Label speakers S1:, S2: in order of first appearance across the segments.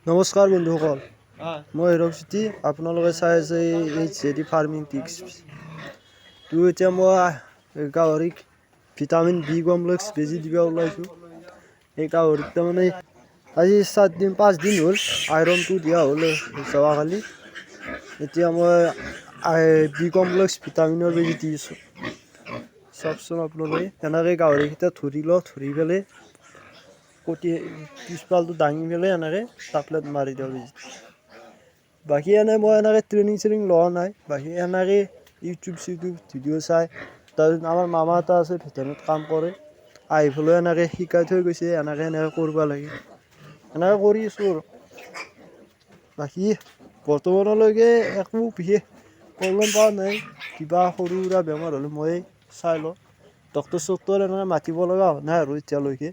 S1: নমস্কাৰ বন্ধুসকল, মই হিৰকজ্যোতি, আপোনালোকে চাই আছে এই জে ডি ফাৰ্মিং টিক্স। তো এতিয়া মই গাহৰিক ভিটামিন বি কমপ্লেক্স বেজি দিব ওলাইছোঁ। এই গাহৰিক তাৰমানে আজি 4 দিন, 5 দিন হ'ল। আইৰণটো দিয়া হ'ল যোৱাকালি। এতিয়া মই বি কমপ্লেক্স ভিটামিনৰ বেজি দি আছোঁ। চাওকচোন আপোনালোকে, এনেকৈ গাহৰিকেইটা ধৰি লওঁ, ধৰি পেলাই কটি পিছফালটো দাঙি পেলাই এনেকৈ টাপলেট মাৰি দিওঁ বেজিটো। বাকী এনেই মই এনেকৈ ট্ৰেইনিং চেইনিং লোৱা নাই। বাকী এনেকৈ ইউটিউব চিউটিউব ভিডিঅ' চাই, তাৰপিছত আমাৰ মামা এটা আছে, ভেটেনেৰীত কাম কৰে, আহি পেলাই এনেকৈ শিকাই থৈ গৈছে, এনেকৈ এনেকৈ কৰিব লাগে। এনেকৈ কৰি আছোঁ আৰু বাকী বৰ্তমানলৈকে একো বিশেষ প্ৰব্লেম পোৱা নাই। কিবা সৰু সুৰা বেমাৰ হ'লে ময়ে চাই লওঁ। ডক্তৰ চক্তৰ এনেকৈ মাতিব লগা হোৱা নাই আৰু এতিয়ালৈকে।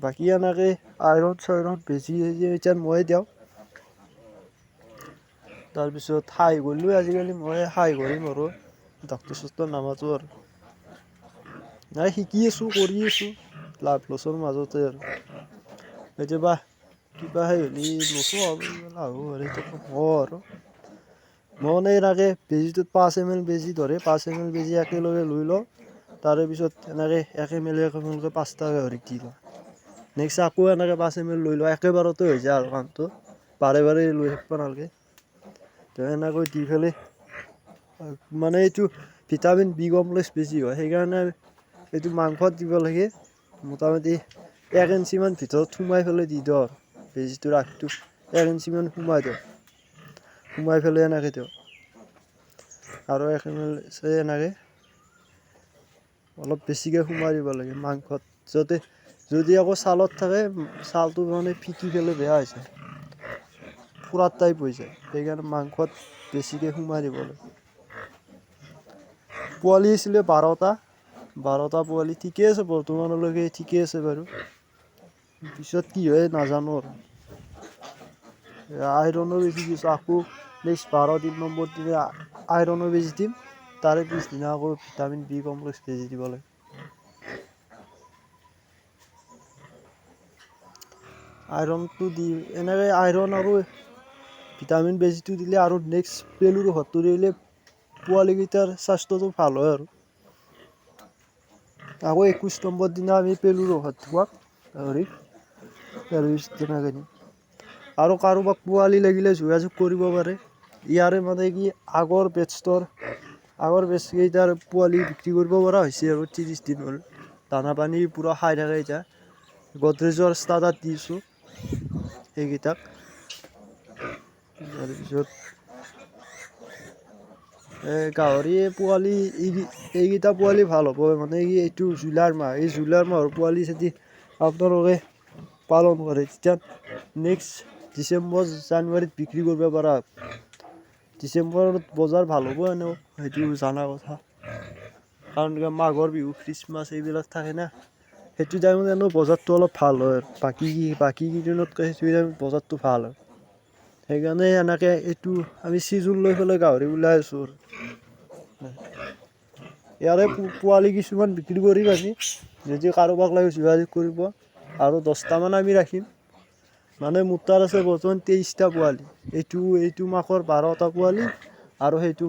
S1: বাকী এনেকৈ আইৰণ চাইৰণ বেজি চেজি এতিয়া ময়ে দিওঁ। তাৰপিছত খাহী কৰিলেও আজিকালি ময়ে খাহী কৰিম আৰু ডাক্তৰ চাক্তৰ নামাতো আৰু। নাই, শিকি আছোঁ, কৰি আছোঁ, লাভ লছৰ মাজতে আৰু। কেতিয়াবা কিবা সেই হ'লে লছো হ'ব, লাভো হ'ব পাৰে, সেইটো নকওঁ আৰু। মই মানে এনেকৈ বেজীটোত 5 এম এল বেজী ধৰে, 5 এম এল বেজী একেলগে লৈ লওঁ। তাৰে পিছত এনেকৈ 1 এম এল 1 এম এলকৈ পাঁচটা গাহৰিক দি দিওঁ। নেক্সট আকৌ এনেকৈ 5 এম এল লৈ লওঁ। একেবাৰতে হৈ যায় আৰু কামটো, বাৰে বাৰে লৈ থাকিব নালাগে। তো এনেকৈ দি পেলাই, মানে এইটো ভিটামিন বি কমপ্লেক্স বেছি হয়, সেইকাৰণে এইটো মাংসত দিব লাগে। মোটামুটি 1 ইঞ্চিমান ভিতৰত সোমাই পেলাই দি দিওঁ আৰু বেজীটোৰ আগটো 1 ইঞ্চিমান সোমাই দিওঁ, সোমাই পেলাই এনেকৈ দিওঁ আৰু 1 এম এল এনেকৈ অলপ বেছিকৈ সোমাই দিব লাগে মাংসত যাতে। যদি আকৌ ছালত থাকে, ছালটো মানে ফিকি পেলাই বেয়া হৈ যায়, ফুৰাৰ টাইপ হৈ যায়। সেইকাৰণে মাংসত বেছিকৈ সোমাই দিব লাগে। পোৱালি আছিলে 12টা। 12টা পোৱালি ঠিকে আছে, বৰ্তমানলৈকে ঠিকে আছে বাৰু। পিছত কি হয় নাজানো আৰু। আইৰণৰ বেজি দিছোঁ, আকৌ নেক্সট 12 দিন নম্বৰ দিনা আইৰণৰ বেজি দিম। তাৰে পিছদিনা আকৌ ভিটামিন বি কমপ্লেক্স বেজি দিব লাগে। আইৰণটো দি এনেকৈ আইৰণ আৰু ভিটামিন বেজিটো দিলে আৰু নেক্সট পেলুৰ ঔষধটো দিলে পোৱালিকেইটাৰ স্বাস্থ্যটো ভাল হয়। আৰু আকৌ 21 নম্বৰ দিনা আমি পেলুৰ ঔষধ খুৱাম গাহৰিক। তাৰপিছত তেনেকৈ দিম। আৰু কাৰোবাক পোৱালি লাগিলে যোগাযোগ কৰিব পাৰে। ইয়াৰে মানে কি আগৰ বেটছকেইটাৰ পোৱালি বিক্ৰী কৰিব পৰা হৈছে আৰু 30 দিন হ'ল। দানা পানী পূৰা খাই থাকে। এতিয়া গডৰেজৰ ষ্টাৰ্টাৰ দিছোঁ সেইকেইটাক। তাৰপিছত এই গাহৰি পোৱালি, এইকেইটা পোৱালি ভাল হ'ব। মানে কি এইটো জুলাইৰ মাহ, এই জুলাইৰ মাহৰ পোৱালি যদি আপোনালোকে পালন কৰে, তেতিয়া নেক্সট ডিচেম্বৰ জানুৱাৰীত বিক্ৰী কৰিব পৰা। ডিচেম্বৰত বজাৰ ভাল হ'ব এনেও, সেইটো জনা কথা। কাৰণ কিয়, মাঘৰ বিহু, খ্ৰীষ্টমাছ এইবিলাক থাকে না, সেইটো টাইমত এনেও বজাৰটো অলপ ভাল হয়। বাকী বাকী কেইদিনতকৈ সেইটো টাইমত বজাৰটো ভাল হয়। সেইকাৰণে এনেকৈ এইটো আমি ছিজন লৈ পেলাই গাহৰি ওলাই আছোঁ। আৰু ইয়াৰে পোৱালি কিছুমান বিক্ৰী কৰিম আমি। যদি কাৰোবাক লাগে যোগাযোগ কৰিব। আৰু 10টামান আমি ৰাখিম। মানে মোৰ তাত আছে বৰ্তমান 23টা পোৱালি। এইটো মাকৰ 12টা পোৱালি আৰু সেইটো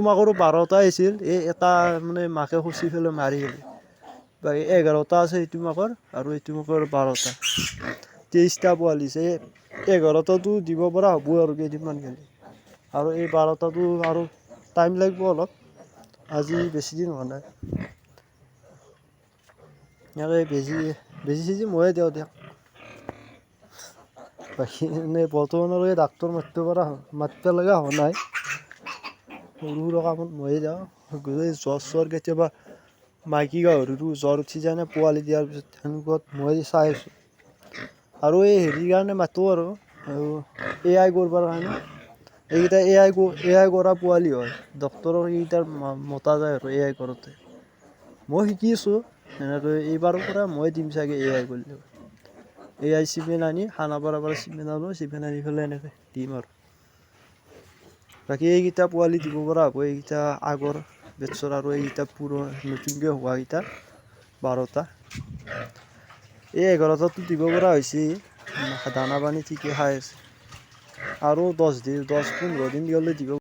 S1: মাকৰো 12টা আছিল। এই এটা মানে মাকে খুচি পেলাই মাৰি গ'ল। বাকী 11টা আছে এইটো মাকৰ আৰু এইটো মাকৰ 12টা, 23টা পোৱালি আছে। এই 11টাটো দিব পৰা হ'ব আৰু কেইদিনমান গ'লে। আৰু এই 12টাটো আৰু টাইম লাগিব অলপ, আজি বেছি দিন হোৱা নাই। ইয়াৰে বেজি বেজি চেজি ময়ে দিওঁ দিয়ক। বাকী এনেই বৰ্তমানলৈকে ডাক্তৰ মাতিব লগা হোৱা নাই। সৰু সুৰা কামত ময়ে যাওঁ। জ্বৰ চৰ, কেতিয়াবা মাইকী গাহৰিৰো জ্বৰ উঠি যায় না পোৱালি দিয়াৰ পিছত, সেনেকুৱাত মই চাই আছোঁ। আৰু এই হেৰিৰ কাৰণে মাতোঁ আৰু এ I কৰিবৰ কাৰণে। এইকেইটা এ I কৰা পোৱালি হয়। ডক্তৰৰ এইকেইটাৰ মতা যায় আৰু এ I কৰোঁতে। মই শিকি আছোঁ এনেকৈ। এইবাৰৰ পৰা মই দিম চাগে এ I কৰিলেও। এ I cement আনি, খানাপাৰাৰ পৰা চিমেণ্ট আনো, চিমেণ্ট আনি পেলাই এনেকৈ দিম। আৰু বাকী এইকেইটা পোৱালি দিব পৰা হ'ব। এইকেইটা আগৰ বেটছৰ আৰু এইকেইটা নতুনকৈ হোৱাকেইটা 12টা। এই 11টাতো দিব পৰা হৈছে। দানা পানী ঠিকে খাই আছে। আৰু 10 দিন, 10-15 দিন গ'লে দিব।